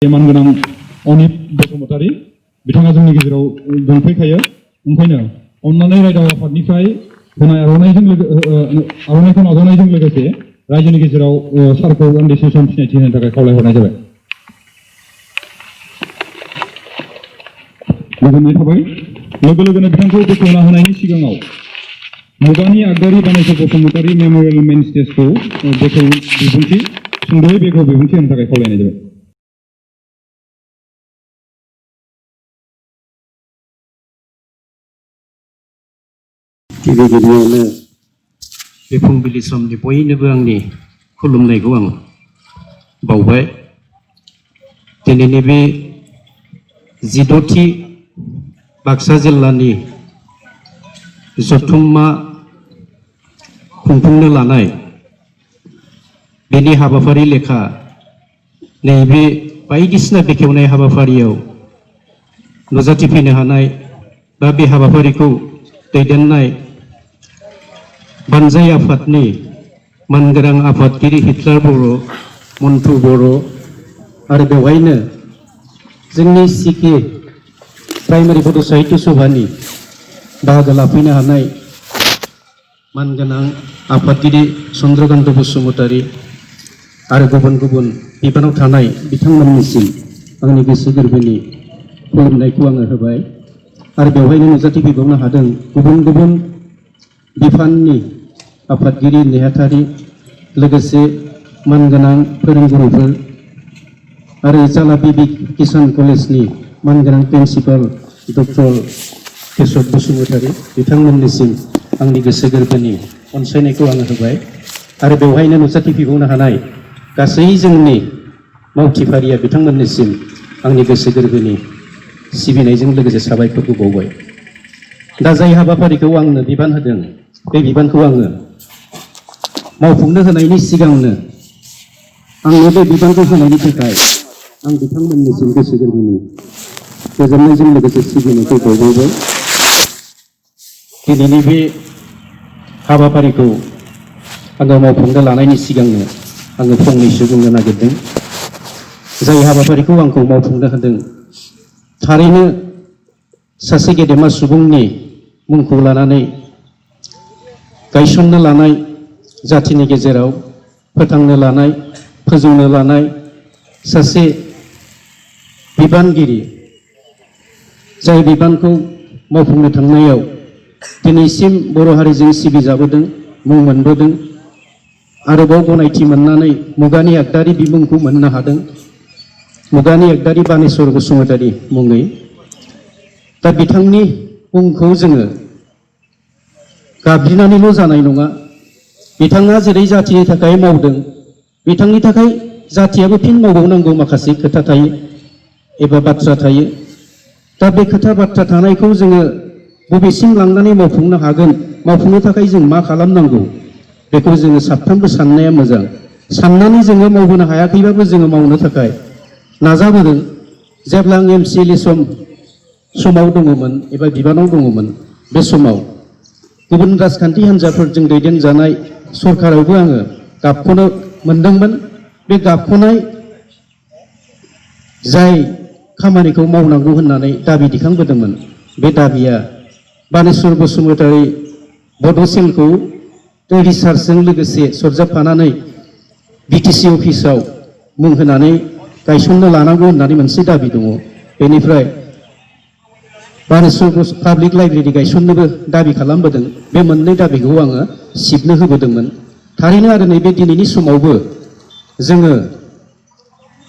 मानगोनां अनित बसुमतारी बिथाङा जोंनि गेजेराव दंफैखायो ओंखायनो अन्नानै रायजो आफादनिफ्राय होनाय आर'नाइखौ नाजावनायजों लोगोसे रायजोनि गेजेराव सारखौ दान्दिसे सम सिनायथि होनो थाखाय खावलायहरनाय जाबाय। गोजोननाय थाबाय। लोगो लोगोनो बिथांखौ बेखेवना होनायनि सिगाङाव मुगानि आगदारि बानायसो बसुमतारी मेम'रियेल मेन स्टेजखौ सुंद'यै बेखेव बिबुंथि होनो थाखाय खावलायनाय जाबाय। गिबि गिबियावनो बे फुंबिलि समनि बयनोबो आंनि खुलुमनायखौ आं बावबाय। दिनैनि बे 16थि बाक्सा जिल्लानि जथुम्मा खुंफुंनो लानाय बेनि हाबाफारि लेखा नैबे बायदिसिना बेखेवनाय हाबाफारियाव नुजाथिफैनो हानाय बा बे हाबाफारिखौ दैदेननाय बानजाय आफादनि मानगोनां आफादगिरि हिटलार बर', मन्टु बर' आरो बेवहायनो जोंनि सिके प्राइमारि बड' साहित्य सभानि बाहागो लाफैनो हानाय मानगोनां आफादगिरि चन्द्रकान्त बसुमतारी आरो गुबुन गुबुन बिबानाव थानाय बिथांमोननिसिम आंनि गोसो गोरबोनि खुलुमनायखौ आङो होबाय। आरो बेवहायनो नुजाथिफैबावनो हादों गुबुन गुबुन बिफाननि आफादगिरि नेहाथारि लोगोसे मानगोनां फोरोंगुरुफोर आरो जाला बिबि किसान कलेजनि मानगोनां प्रिन्सिपाल डक्टर केशव बसुमतारी बिथांमोननिसिम आंनि गोसो गोरबोनि अनसायनायखौ आङो होबाय। आरो बेवहायनो नुजाथिफैबावनो हानाय गासै जोंनि मावथिफारिया बिथांमोननिसिम आंनि गोसो गोरबोनि सिबिनायजों लोगोसे साबायखरखौ बावबाय। दा जाय हाबाफारिखौ आंनो बिबान होदों बे बिबानखौ आङो मावफुंनो होनायनि सिगांनो आंनो बे बिबानखौ होनायनि थाखाय आं बिथांमोननिसिम गोसो गोरबोनि गोजोननायजों लोगोसे सिबिनायखौ बावबाय। दिनैनि बे हाबाफारिखौ आङो मावफुंनो लानायनि सिगांनो आङो फंनैसो बुंनो नागिरदों। जाय हाबाफारिखौ आंखौ मावफुंनो होदों थारैनो सासे गेदेमा सुबुंनि मुंखौ लानानै गायसननो लानाय जाथिनि गेजेराव फोथांनो लानाय फोजौनो लानाय सासे बिबानगिरि जाय बिबानखौ मावफुंनो थांनायाव दिनैसिम बर' हारिजों सिबिजाबोदों, मुं मोनबोदों, आरोबाव गनायथि मोननानै मुगानि आगदारि बिमुंखौ मोननो हादों, मुगानि आगदारि बानेस्वर बसुमतारी मुङै। दा बिथांनि मुंखौ जोङो गाबज्रिनानैल' जानाय नङा। बिथाङा जेरै जाथिनि थाखाय मावदों बिथांनि थाखाय जाथियाबो फिन मावबावनांगौ माखासे खोथा थायो एबा बाथ्रा थायो। दा बे खोथा बाथ्रा थानायखौ जोङो बबेसिम लांनानै मावफुंनो हागोन, मावफुंनो थाखाय जों मा खालामनांगौ बेखौ जोङो साफ्रोमबो साननाया मोजां। साननानै जोङो मावबोनो हायाखैबाबो जोङो मावनो थाखाय नाजाबोदों। जेब्ला आं MCLA समाव दङमोन एबा बिबानाव दङमोन बे समाव गुबुन राजखान्थि हान्जाफोरजों दैदेनजानाय सरकारावबो आङो गाबख'नो मोनदोंमोन। बे गाबख'नाय जाय खामानिखौ मावनांगौ होननानै दाबि दिखांबोदोंमोन बे दाबिया बानेस्वर बसुमतारी बड' सेलखौ रिसार्चजों लोगोसे सरजाबफानानै BTC अफिसाव मुं होनानै गायसननो लानांगौ होननानै मोनसे दाबि दङ। बेनिफ्राय बानेस्वर पाब्लिक लाइब्रेरि गायसननोबो दाबि खालामबोदों। बे मोननै दाबिखौ आङो सिबनो होबोदोंमोन। थारैनो आरो नैबे दिनैनि समावबो जोङो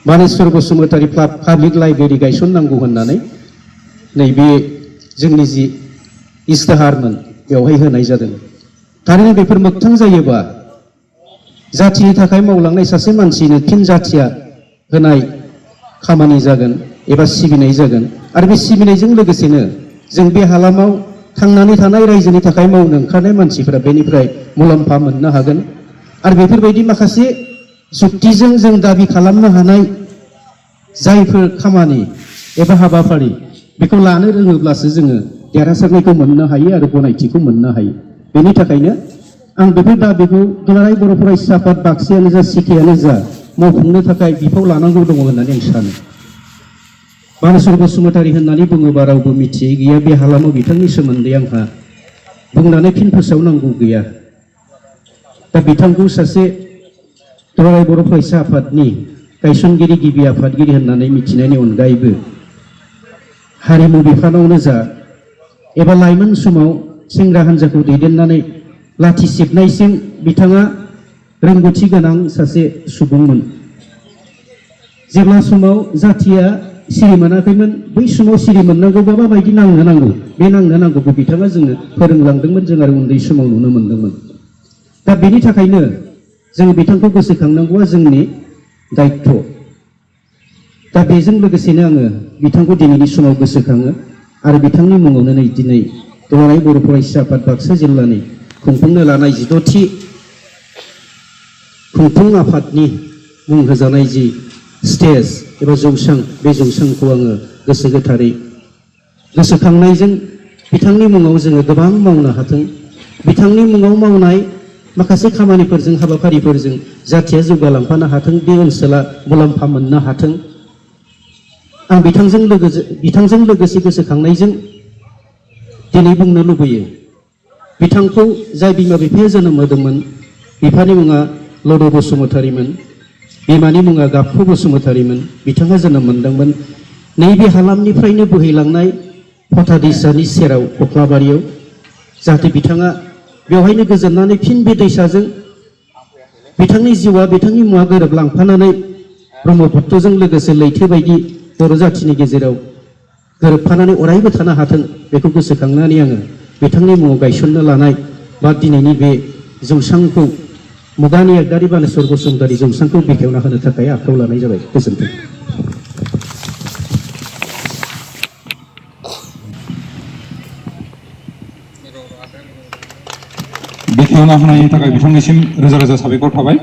बानेस्वर बसुमतारी पाब्लिक लाइब्रेरि गायसननांगौ होननानै नैबे जोंनि जि इस्ताहारमोन बेवहाय होनाय जादों। थारैनो बेफोर मोगथां जायोबा जाथिनि थाखाय मावलांनाय सासे मानसिनो फिन जाथिया होनाय खामानि जागोन एबा सिबिनाय जागोन। आरो बे सिबिनायजों लोगोसेनो जों बे हालामाव थांनानै थानाय रायजोनि थाखाय मावनो ओंखारनाय मानसिफोरा बेनिफ्राय मुलाम्फा मोननो हागोन। आरो बेफोरबायदि माखासे जुक्तिजों जों दाबि खालामनो हानाय जायफोर खामानि एबा हाबाफारि बेखौ लानो रोङोब्लासो जोङो देरहासारनायखौ मोननो हायो आरो गनायथिखौ मोननो हायो। बेनि थाखायनो आं बेफोर दाबिखौ दुलाराय बर' फरायसा आफाद बाक्सायानो जा सिकेयानो जा मावफुंनो थाखाय बिफाव लानांगौ दङ होननानै आं सानो। बानेस्वर बसुमतारी होननानै बुङोबा रावबो मिथियै गैया। बे हालामाव बिथांनि सोमोन्दै आंहा बुंनानै फिन फोसावनांगौ गैया। दा बिथांखौ सासे दुलाराय बर' फरायसा आफादनि गायसनगिरि गिबि आफादगिरि होननानै मिथिनायनि अनगायैबो हारिमु बिफानावनो जा एबा लाइमोन समाव सेंग्रा हान्जाखौ दैदेननानै लाथि सिबनायसिम बिथाङा रोंगौथि गोनां सासे सुबुंमोन। जेब्ला समाव जाथिया सिरि मोनाखैमोन बै समाव सिरि मोननांगौबा माबायदि नांनो नांगौ बे नांनो नांगौखौ बिथाङा जोंनो फोरोंलांदोंमोन। जों आरो उन्दै समाव नुनो मोन्दोंमोन। दा बेनि थाखायनो जोङो बिथांखौ गोसोखांनांगौआ जोंनि दायित्व'। दा बेजों लोगोसेनो आङो बिथांखौ दिनैनि समाव गोसोखाङो आरो बिथांनि मुङावनो नै दिनै दुलाराय बर' फरायसा आफाद बाक्सा जिल्लानि खुंफुंनो लानाय 16थि खुंफुं आफादनि मुं होजानाय जि स्टेज एबा जौसां बे जौसांखौ आङो गोसो गोथारै गोसोखांनायजों बिथांनि मुङाव जोङो गोबां मावनो हाथों। बिथांनि मुङाव मावनाय माखासे खामानिफोरजों हाबाफारिफोरजों जाथिया जौगालांफानो हाथों। बे ओनसोला मुलाम्फा मोननो हाथों। आं बिथांजों लोगोसे गोसोखांनायजों दिनै बुंनो लुबैयो। बिथांखौ जाय बिमा बिफाया जोनोम होदोंमोन बिफानि मुङा लद' बसुमतारीमोन, बिमानि मुङा गाबखु बसुमतारीमोन। बिथाङा जोनोम मोनदोंमोन नैबे हालामनिफ्रायनो बोहैलांनाय फथा दैसानि सेराव खख्लाबारियाव। जाहाथे बिथाङा बेवहायनो गोजोननानै फिन बे दैसाजों बिथांनि जिउआ बिथांनि मुङा गोरोबलांफानानै ब्रह्मपुत्रजों लोगोसे लैथो बायदि बर' जाथिनि गेजेराव गोरोबफानानै अरायबो थानो हाथों। बेखौ गोसोखांनानै आङो बिथांनि मुङाव गायसननो लानाय बा दिनैनि बे जौसांखौ मुगानि एकदारि बानेस्वर बसुमतारी जौसांखौ बेखेवना होनो थाखाय आखायाव लानाय जाबाय। गोजोन्थों। बेखेवना होनायनि थाखाय बिथांनिसिम रोजा रोजा साबायखर थाबाय।